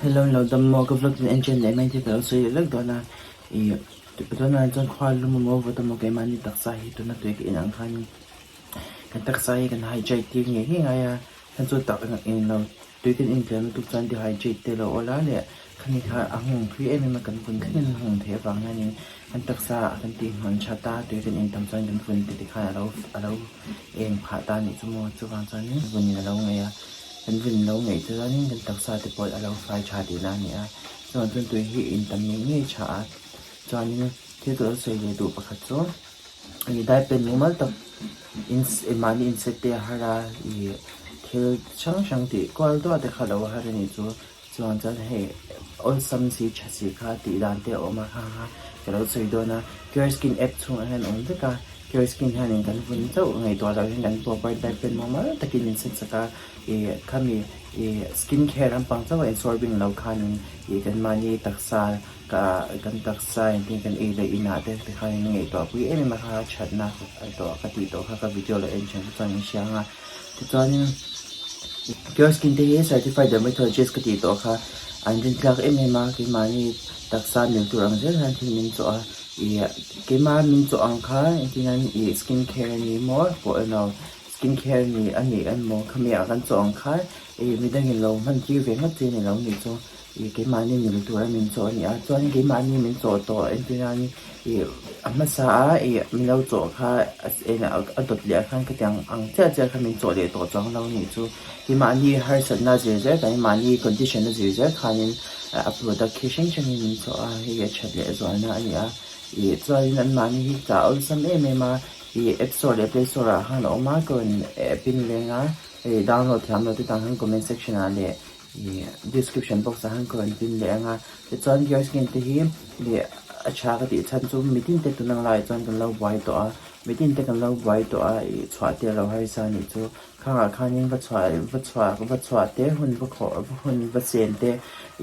Hello lo dam maw ka vlog in en chen leh mai thei ka lo sawi leh lek dawn a ih tunah chuan khua lum amaw vawt amaw keimahni taksa hi tuna tui ka in ang khanin kan taksa hi kan hydrate tir ngei ngei ngai a chhan chu tak eng lo tui kan in tlem lutuk chuan dehydrate te lo awl a leh khami kha a nghawng thui em em a kan vun thleng in a nghawng theih avang hianin kan taksa a kan tih hman that a tui kan in tam chuan kan vun te tikhan alo alo eng phah ta anih chu maw chuvang chuanin vun in alo ngaih a kan vun lo ngaih chuanin kan taksa te pawh alo fai tha tihna a ni a chuvang chuan tui hi in tam ngei ngei tha a chuanin thil ka lo sawi ve duh pakhat chu ih dai pen mumal tak in mahni inset te a har a ih thil hrang hrang tih kual duah te kha lo har a nih chu. Chuan chuan hei awlsam si tha si kha tih dan te a awm a kha kha ka lo sawi dawn a Cure Skin app chhungah hian a awm vek a Cure Skin hianin kan vun chauh ngaihtuah loh hian kan proper diet plan mumal takin min set sak a ih khami ih skin care lampang chauh a insorbing lo khanin ih kan mahni taksa ka kan taksa engtin kan ei leh inah te tikhanin ngaihtuah pui em em a kha thatna tawh ka tih tawh kha ka video lo en thiam te chuan in hria ang a. Tichuanin Cure Skin te hi Certified Dermatologist ka tih tawh kha an rin tlak em em a, keimahni taksa mil tur ang zel hian thil min chawh a, ih keimah min chawh ang kha engtin an ih skin care a ni maw pawh emaw skin care ni a nih emaw khami ah kan chawh ang kha ih midangin lo hman tir ve ngawt chi a ni lo nih chu. Ih keimahni mil tura min chawh a ni a chuan keimahni min chawh tawh entir nan ih a hmasa a ih min lo chawh kha a dawt leh ah khan khatiang ang chiah chiah kha min chawh leh tawh chuang lo a nih chu keimahni harsatna zir zel keimahni condition a zir zel khanin a product khi hrang hrangin min chawh a hei a that leh zualna a ni a ih chuanin anmahni hi chah awlsam em em a ih app store leh play store ah khan a awm a ka rawn pin leng a hei download thiam lo te tan khan comment section ah leh. Ih description box ah hian ka rawn pin leh ang a tichuan gear skin te hi ih a tha ka tih chhan chu mitin te tun ang laiah chuan kan lo buai tawh a mitin te kan lo buai tawh a ih chhuah te alo harsa a nih chu khangah khanin va chhuah va chhuah va chhuah te hun va khawh hun va chen te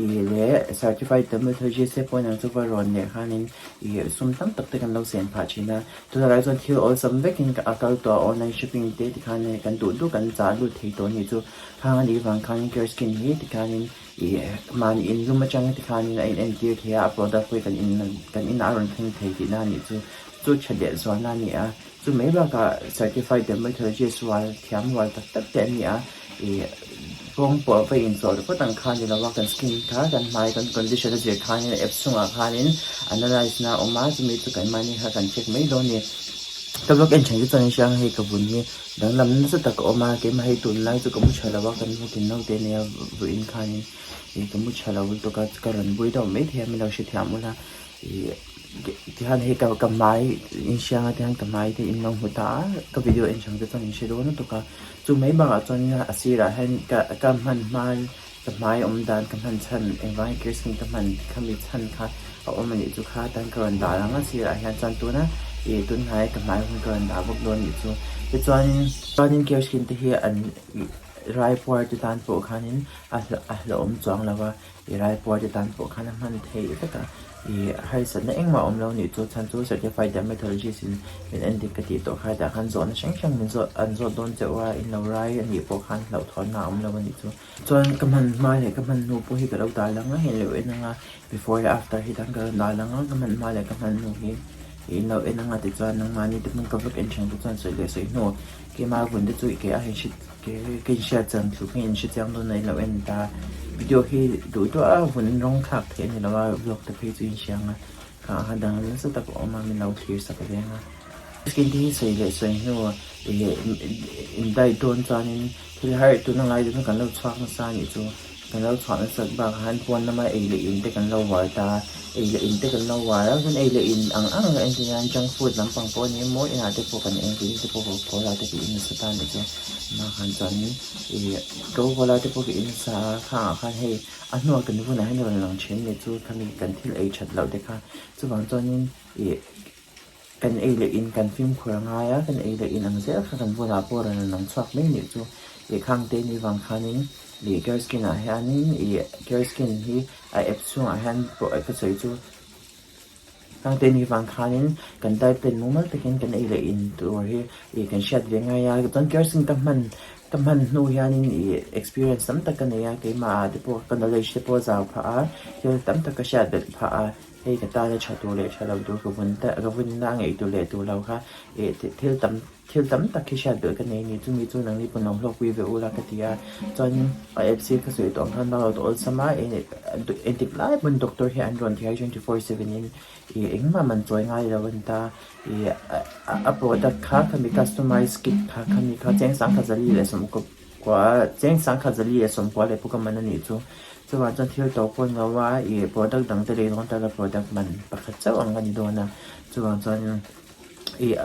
ih leh certified dermatologist te pawh inang chu va rawn leh khanin ih sum tam tak te kan lo chen phah thin a tunah lai chuan thil awlsam vekin a kal tawh a online shopping te tikhan hei kan duh duh kan chah lut thei tawh a nih chu. Khang a nih vang khanin Cure Skin hi tikhanin ih mahni in lum atanga tikhanin a in entir thei a, a product pawh hi kan in kan inah a rawn thleng thei tihna a nih chu. Chu tha leh zualna a ni a, chu mai bakah certified dermatologist rual thiam rual tak tak te an ni a, ih kawng pawh va inchawh ringawt ang kha a ni lo a, kan skin kha kan hmai kan condition a zir khanin app chungah khanin analyse na a awm a, chumi chu kan mahni kha kan check mai dawn a ni. Ka vlog en than chu chuan in hria ang hei ka vun hi. Danglam nasa tak a awm a, keimah hei tunlai chu ka mu tha lo a, kan vawkin naute nia vawiin khanin ih ka mu tha lo lutuk a, ka rawn bui deuh mai thei a min lo hrethiam ula ih tihian hei ka ka hmai inhriang a tihian ka hmai te in lo hmu ta a, ka video en chang te chuan in hre dawn lutuk a, chu mai bakah chuan a sirah hian ka ka hman hma Ka hmai awm dan ka hman chhan engvangin Kirsten ka hman khami chhan kha a awm anih chu kha tan ka rawn dah lang a sirah hian chuan tuna ih tun hnai ka hmai hun ka rawn dah bawk dawn nih chu tichuanin chuanin Kirsten te hi an ih raipuar te tan pawh khanin a a hlauhawm chuang lo a ih raipuar te tan pawh khan a hman theih vek a. Ih harsatna engmah awm lo nih chu chhan chu certified dermatologist in min en dik ka tih tawh kha tah khan zawhna hrang hrang min zawh an zawt dawn che u a in lo rai a nih pawh khan hlauhthawnna a awm lo a nih chu. Chuan ka hman hma leh ka hman hnu pawh hi ka lo dah lang a hei lo en ang a before leh after hi tan ka lo dah lang a ka hman hma leh ka hman hnu hi in lo en ang a tichuan nangmahni te hmun ka vlog en ṭhin te chuan sawi leh sawi hnu keimah vun te chu i ke a hei hre Ka inhriat chuan thu kha inhre chiang dawn a in lo en ta. Video hi duh duah a vun rawng thlak theih a ni lo a vlog te phei chu inhria ang a kha a dang nasa tak a awm a min lo thlir sak veng a. Skin te hi sawi leh sawi hnu ih in diet dawn chuanin thil har tuna ngai chu kan lo chhuak nasa a nih chu. Kan lo chhuah nasat bakah hian pawn lama ei leh in te kan lo uar ta a, ei leh in te kan lo uar a, chuan ei leh in ang ang a entir hian junk food lampang pawh a ni emaw inah te pawh kan eng tih te pawh coca cola te tih nasa ta a nih chu bakah chuanin ih coca cola te pawh ka in nasa a khangah khan hei a hnuah kan vunah hian a rawn lang thin a ni chu khami kan thil ei that loh te kha chuvang chuanin ih Kan ei leh in kan fimkhur a ngai a, kan ei leh in ang zel kha kan bulah pawh rawn lang chhuak mai nih chu. Ih khang te ni vang khanin ih Care Skin ah hianin ih Care Skin hi a app chhungah hian pawh ka sawi chu khang te ni vang khanin kan diet plan mumal takin kan ei leh in tur hi ih kan hriat ve ngai a. Chuan Care Skin ka hman. Ka hman hnu hianin ih experience tam tak ka nei a, keimah ah te pawh ka knowledge te pawh a zau phah a, thil tam tak ka hriat belh phah a, hei ka tana tha tur leh tha lo tur ka vun ta ka vunna a ngeih tur leh tur lo kha ih thil tam thil tam tak hi hriat belh ka nei a ni, chumi chu nangni pawn lo hlawkpui ve ula ka ti a, chuanin a apps hi ka sawi tawh ang khan download awlsam a engtik lai pawn doctor hi an rawn thei a 24/7 in ih engmah man chawi ngai lo a ni ta. Ih a product kha khami customize kit kha khami kha cheng sangkhat zali leh sawmkua cheng sangkhat zali leh sawmkua leh puk a man a nih chu chuvang chuan thil to pawh ni lo a ih product dang te lei dawn ta la product man pakhat chauh ang a ni dawn a chuvang chuan ih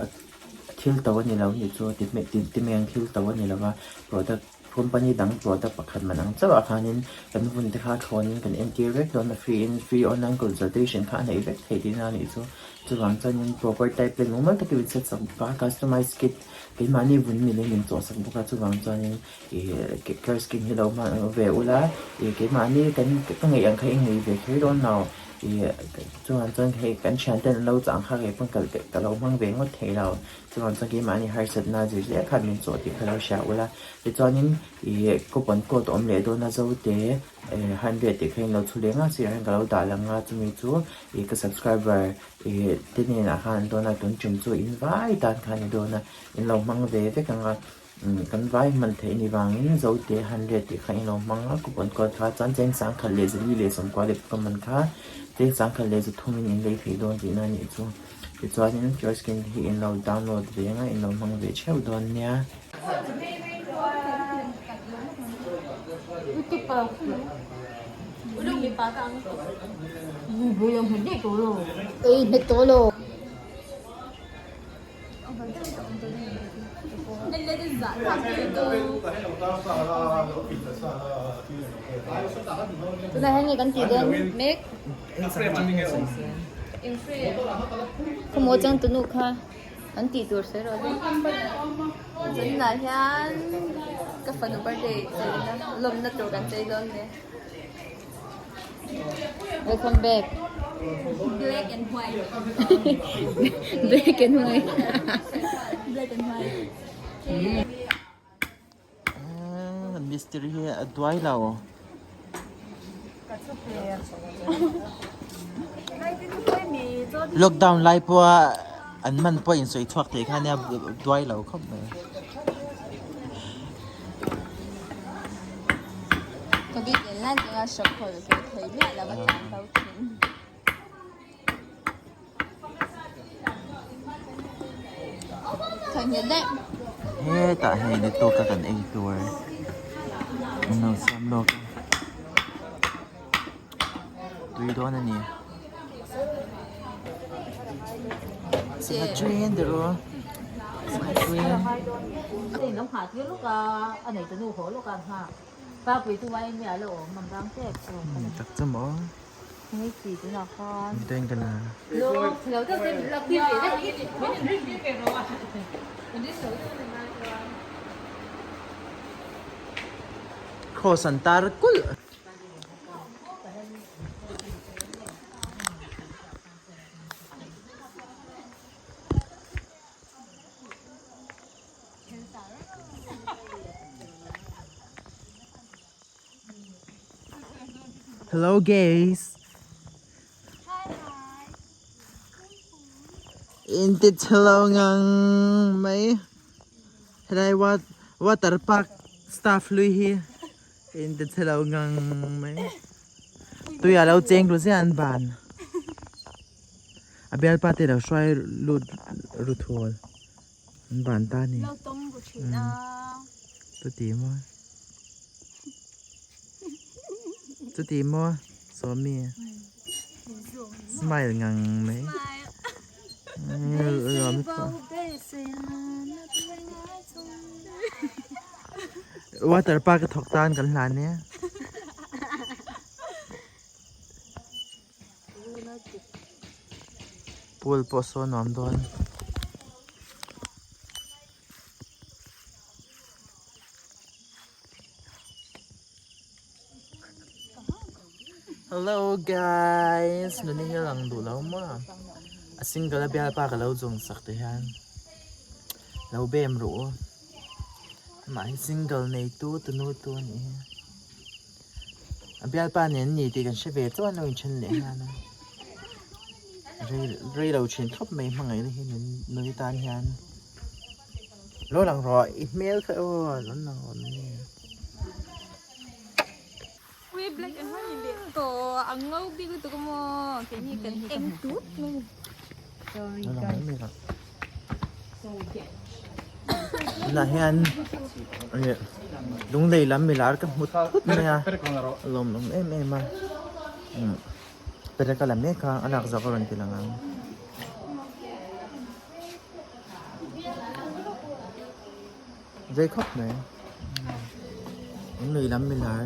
thil to a ni lo nih chu ti ti mai ang thil to a ni lo a product Company dang product pakhat man ang chauh ah khanin kan vun te kha thlawnin kan entir vek dawn a free in free online consultation kha a neih vek theih tihna a nih chu. Chuvang chuanin proper type te mumal takin min set sak bawk a customize kit keimahni vun milin min chawh sak bawk a chuvang chuanin ih care skin hi lo hman ve ula ih keimahni kan ka ngeih ang kha i ngei ve kher dawn lo ih chuvang chuan hei kan thianten an lo chah ang kha keipawh ka lo hmang ve ngawt thei lo. Chuan chuan keimahni harsatna zir zel khan min chawh tih kha lo hria ula. Tichuanin ih coupon code a awm leh dawn a Zote 100 tih kha in lo chhu leng a sirah hian ka lo dah lang a chumi chu ih ka subscriber ih te hnenah khan an dawn a tun tum chu in vai tan khan ni dawn a in lo hmang ve vek ang a kan vai hman theih ni vangin Zote 100 tih kha in lo hmang a coupon code kha chuan cheng sangkhat leh zali leh sawmkua leh pukam man kha cheng sangkhat leh zathumin in lei theih dawn tihna a nih chu. Tichuanin Pure Skin hi in lo download ve anga in lo hmang ve theuh dawn nia. Khawmaw changtunu kha an tih tur sawi rawh le. Tunah hian ka fanu birthday cheina lawmna tur kan chei dawn nia. Welcome back. Black and white. Black and white. Black and white. Mistiri hi a duai lo. Lockdown lai pawha an man pawh in sawi chhuak thei kha nia duai lo khawp mai. Covid lian lai chuan a shock hawl ve thei miah lo a tlan bo thin. Hetah hei ni tawk a kan ei tur an lo siam lawk a tui dawn a ni sangha train te rawh sangha train. Tak chu maw. Cross an tar kulh. Hello guys. In ti chhelo ngang mai. Helai water park staff lui hi in ti chhelo ngang mai. Tuia lo cheng ru ziah an ban. A bialpa te lo hruai lut ru thul. An ban ta ni. Lo tawng ru thin a. Chuti maw. Chuti maw Sawmi. Smile ngang mai. Water park a thawk tan kan hlan e. Pool pawh saw nuam dawn. Hello guys nuni hi lang duh lo maw a single a bialpa ka lo zawng sak te hian lo bem ru. Amah hi single neitu tunu tu a nih hi. A bialpa nen an ni tih kan hre ve chuan an lo inthen leh nghal a. Rei rei lo thin khawp mai hmangaihna hi nun nuni tan hian. Lo lang rawh i hmel kha aw lo lang rawh nuni. Ui black and white ni leh tawh a ngo bik lutuk a maw keini kan eng tut mai Lo lang mai mai rawh. Tunah hian lunglei lam milar ka hmu thut mai a a lawmawm em em a perek a la mek a a lak zawk a rawn ti lang ang. Zei khawp mai lunglei lam milar.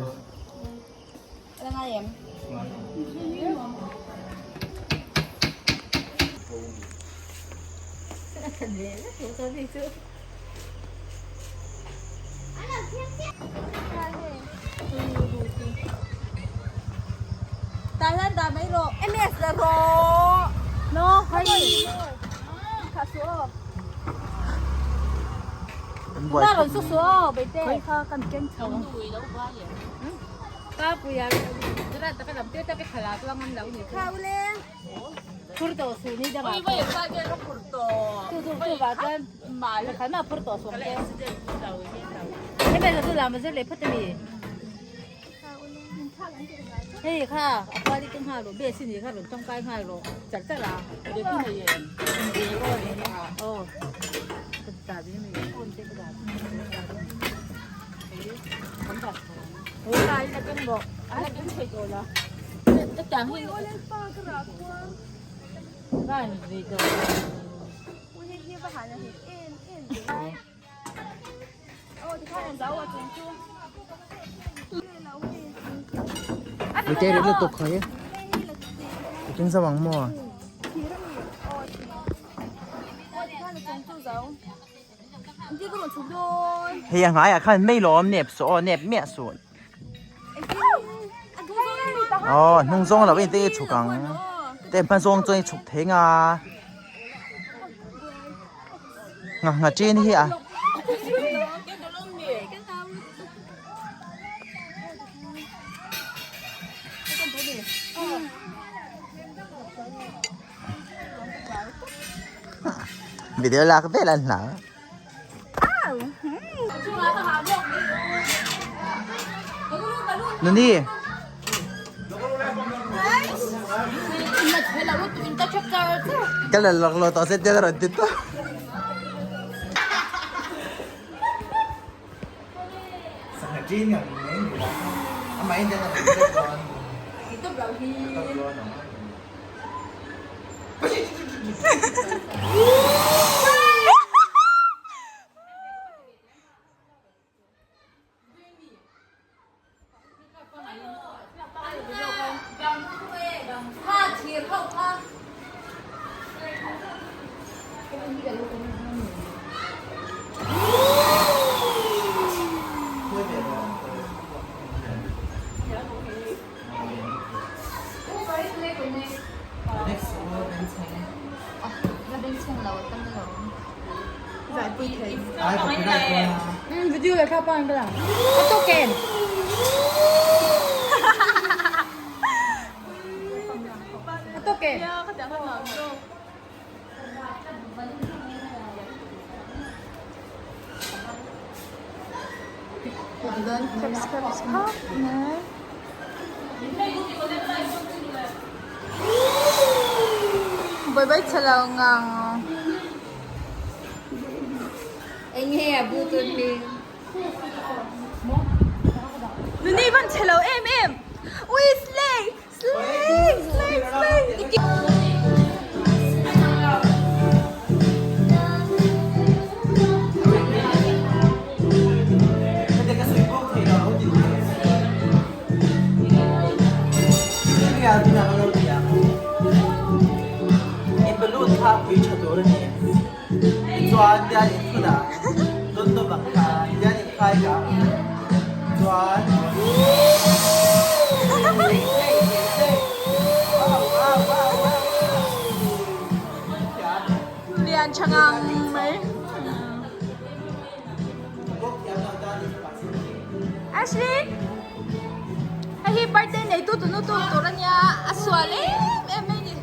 Mite ri lutuk khai i keng zo ang maw? Hei a ngaiah khan mei lawm nep suh aw nep miah suh. Aw hnung zawng lo in te i chhuk ang. Te hma zawng chuan i chhuk thei nga. Ngha ngha chin hi a. Video lak vel an hlau. Nani. Ka la lak lo tawh se tel rawn ti tawh. Sangha chin ngang mai ni la. Amah in den a rawn ti dawn. Tawp dawn ang. Bye bye chhelo ngang eng nge a bu tun hi nuni van chhelo em em ui slay slay slay slay. Lian tha ngang mai. Ashley hei hi birthday neitu tunu tu tur ania a sual em em mai ni.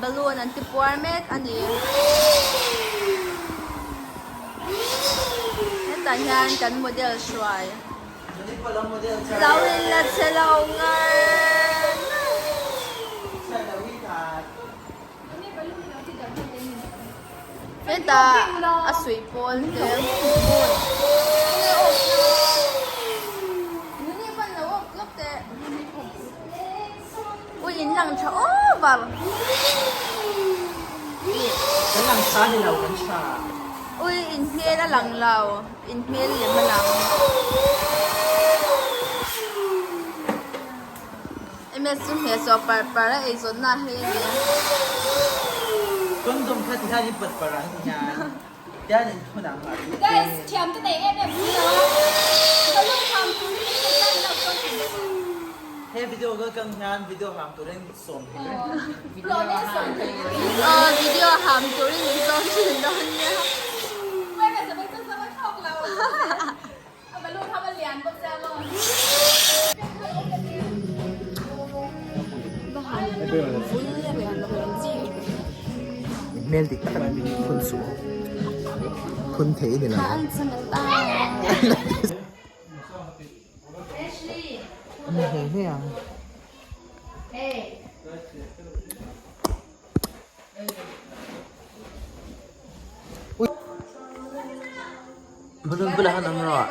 Balloon an ti puar mek a ni. Hetah hian kan model hruai. Lo in la che lo ngar ngar. Hetah a suih pawl te Ui in lang tha over. Kan lang tha ni lo kan tha. Ui in hmel a lang lo in hmel lem a lang. MS chu hmeh chawh par par a ei zawn na hei a nia. Condom kha ti hian in pat par ang ti hian tian in thun ang a ti. Guys, thiam te nei em em si lo a. Ka lung tham turin in ka tan lo chuan thei lo. He video ka kang hian video ham turin sawm thei reng. Aw video ham turin in sawm thin dawn nia. Hmel dik tak an phun suh phun thei ni lo. Ni hle hle ang. Balloon bulah han awm rawh.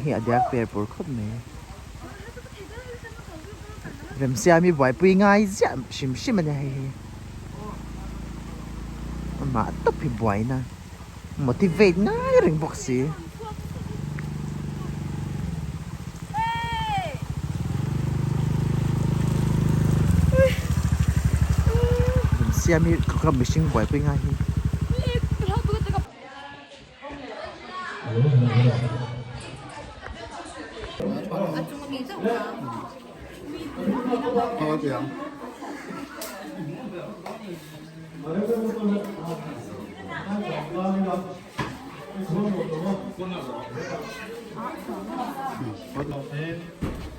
Hi a diak per pur khawp mai. Remsiami buaipui ngai ziah hrim hrim a ni hei hi. Amah tawp hi buaina motivate ngai reng bawk si. Remsiami tluk a mihring buaipui ngai hi.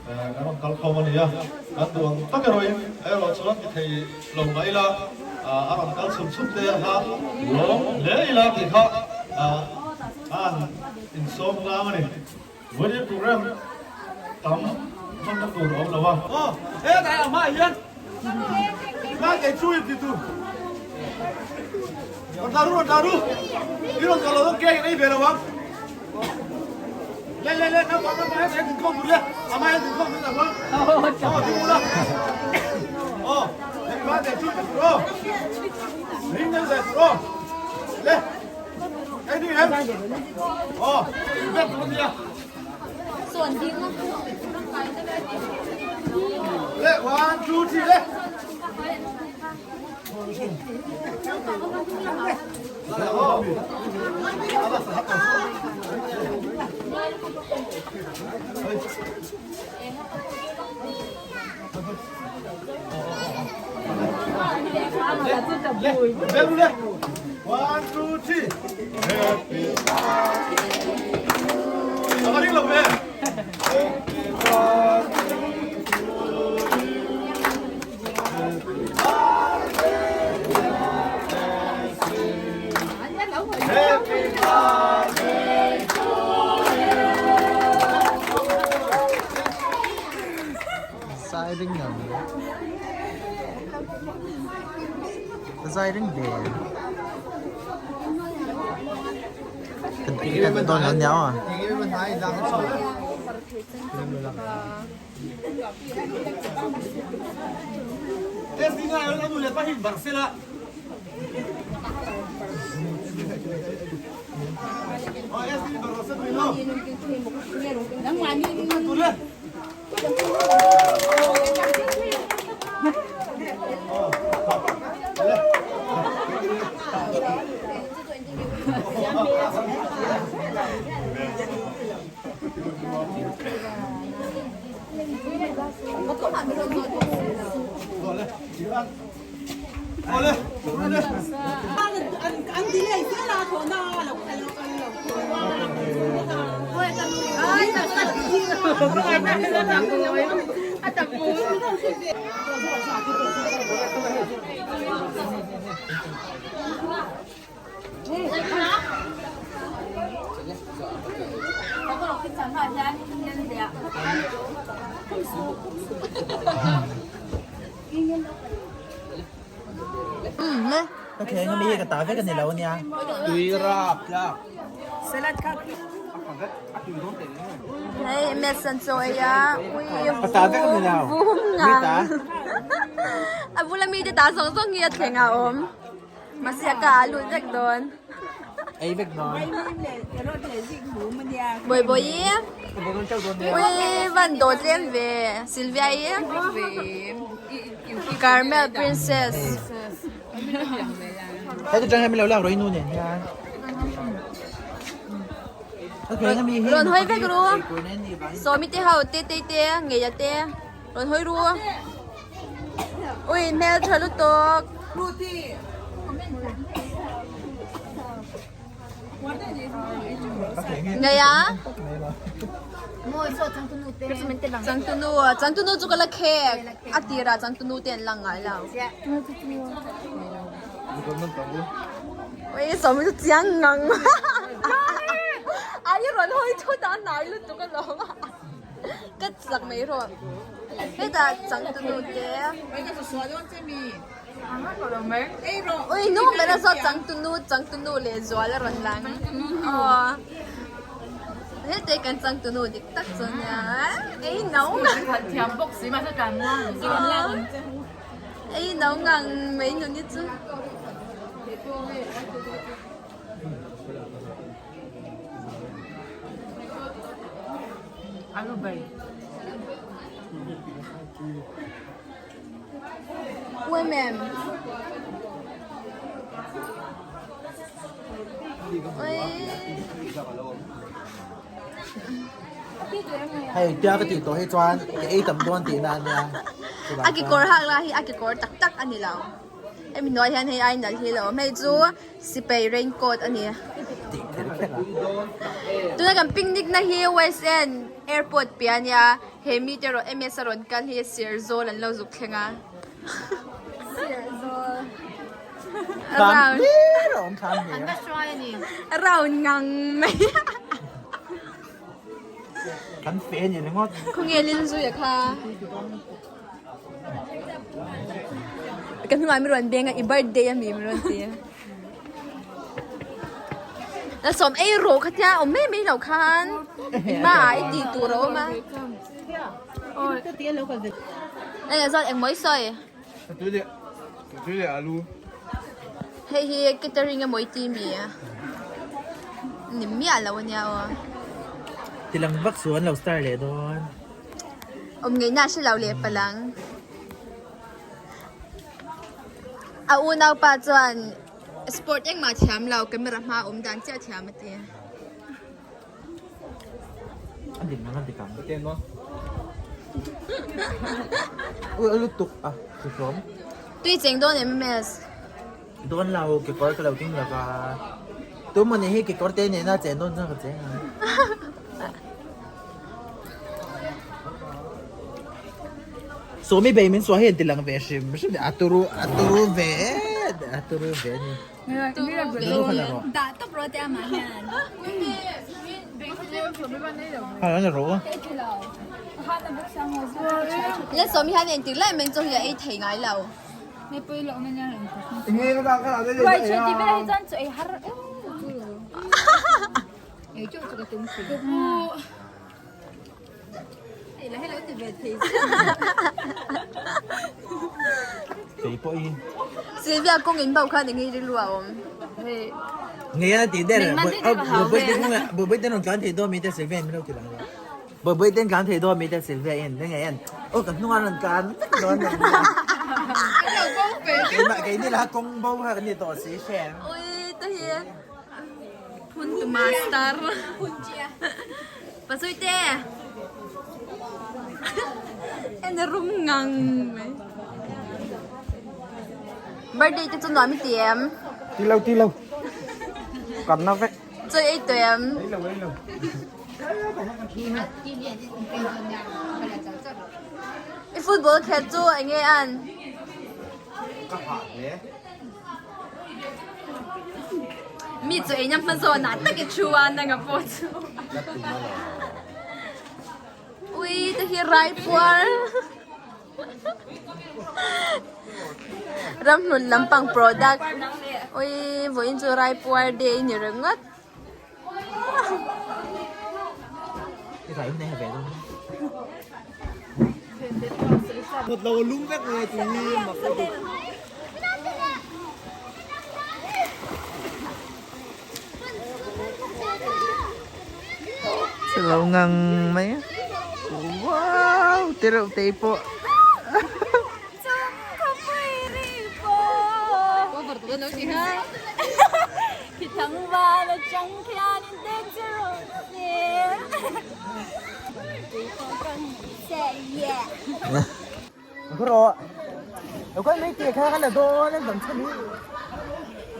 Kan rawn kal khawm a ni a, kan duh ang tak erawhin erawh chuan ti thei lo mah ila a rawn kal chhum chhum te a kha lawm hle ila tih kha a han insawm tlang a ni. Wedding program. Tam hmanna tur a awm lo a. Aw, hetlai ah hmaah hian hma kei chu in ti tur. Rawn tla ru, rawn tla ru. I rawn kal lo dawn cake in ei ve lo ang. Le le le, naupang naupang hetlai hian dinkhawm tur le. A hma hian dinkhawm tur tak chuan. Aw, ding ula. Aw, hma kei chu in ti tur aw. Ring deuh zai tur aw. Le, ei ding em? Aw, vek tur a nia. Le, 1, 2, 3, le. Le, le. 1, 2, 3. Happy A ring lo ve. Happy birthday to you. Happy birthday to you. Zai ring ang. Zai ring ve. Kan dawn an niao a. Ka kheng ami ka ta vek ani lo ania. Tui rap tlak. Hei MS an chaw ei a ui Ka ta vek ani lo. vum Mi ngang. ta. A bula mi te ta zawng zawng hi a thleng a awm. Mahse a ka a lut vek dawn. Ei vek dawn. Bawibawi ui van dawt lem ve Sylvia i Carmel Princess. Heti tang hian min lo lak rawh i nu nen hian. Rawn hawi vek ru. Sawmi te ho te te te ngeia te rawn hawi ru. Ui hmel tha lutuk. Ngeia. Changtunu changtunu chu ka la khek a tirah changtunu te an lang ngai lo. Ui sawmi chu chiang ngang a i rawn hawi thut a hnai lutuk alawm ka chak mai rawh hetah changtunu te. Ui nung ber a zawt changtunu changtunu leh zual a rawn lang aw hete kan changtunu dik tak chu ania ei no ei no ngang mai nuni chu. Women. Hei tia ka tih tawh hi chuan ka ei tam dawn tihna a nia. A kekawr hak lai hi a kekawr tak tak a ni lo. Hemi hnuai hian hei ai nalh hi lo awm. Hei chu sipai raincoat a ni. Tuna kan picnic na hi West End airport piah a nia. He mite erawh MS a rawn kal hi Serzawl an lo zuk thleng a. Serzawl. Thlam hlir a awm thlam hlir. An va hruai a ni. Round ngang mai. Kan fe ni ringawt. Khawnge lil zuia kha. Ka hnungah mi rawn beng a i birthday a mi mi rawn ti. La sawm ei rawh kha tia awm mai mai lo khan ma ah i tih tur a awm a. Eng zawt eng mawi sawi. Hei hi catering emaw i ti mi a ni miah lo ania aw. Tilang vak suh an lo star leh dawn. Awm ngeihna a hre lo leh palang. A unaupa chuan sport engmah a thiam lo camera hmaa awm dan chiah a thiam a ti. A dik nang a dik ang. Ui a lutuk a hrihlawm. Tui cheng dawn em MS? Dawn lo kekawr ka lo ding lova. Tu maw ni hi kekawr te nena chen dawn chuan ka cheng ang. Sawmi bei min suah hi an ti lang ve hrim hrim a turu a turu ve a turu ve a ni. Dah tawp rawh te amah hian. La sawmi hian engtik lai men chaw hi a ei thei ngai lo. Sylvia kawng in bauh khan eng nge rilru a awm? Nge a ti der Bawihbawih ten rawn tlan thei dawn mi te Sylvia in min lo ti lang lo. Bawihbawih ten tlan thei dawn mi te Sylvia in nge en aw ka hnung a rawn tlan vek dawn a nia. Keimah keini lah kawng bo kha kan ni tawh si hrem. Ui te hi phun tu master. Pasui te. En rum ngang mai. Birthday te chu nuam i ti em? Ti lo ti lo. Kan na vek. Chawi ei tawh em? Ei lo ei lo. I football khelh chu eng nge an? Ka hah hle. Mi chu ei na hma zawn ah tak i thu a nanga pawh chu. Ui te hi rai puar. Ramhlun lampang product. Ui vawiin chu rai puar day ni ringawt. Lo ngang mai a wow te reuh te pawh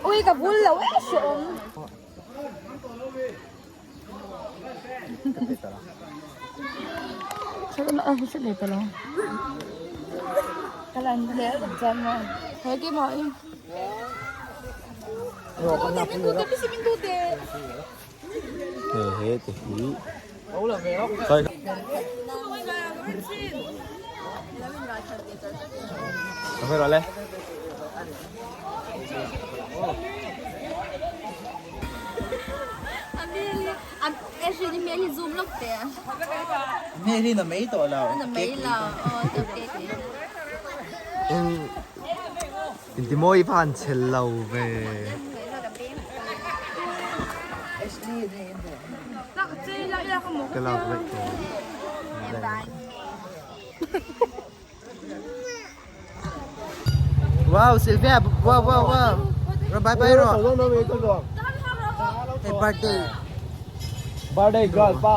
Ui ka bul lo e hreawm. Hmel hi na mai tawh lo. Na mai lo. Aw chu cake ei na. Intimawi va han chhel lo ve. Ka lak vek tawh. Wow Sylvia wow wow wow. Ro bye bye ro. Hey birthday. Birthday girl pa.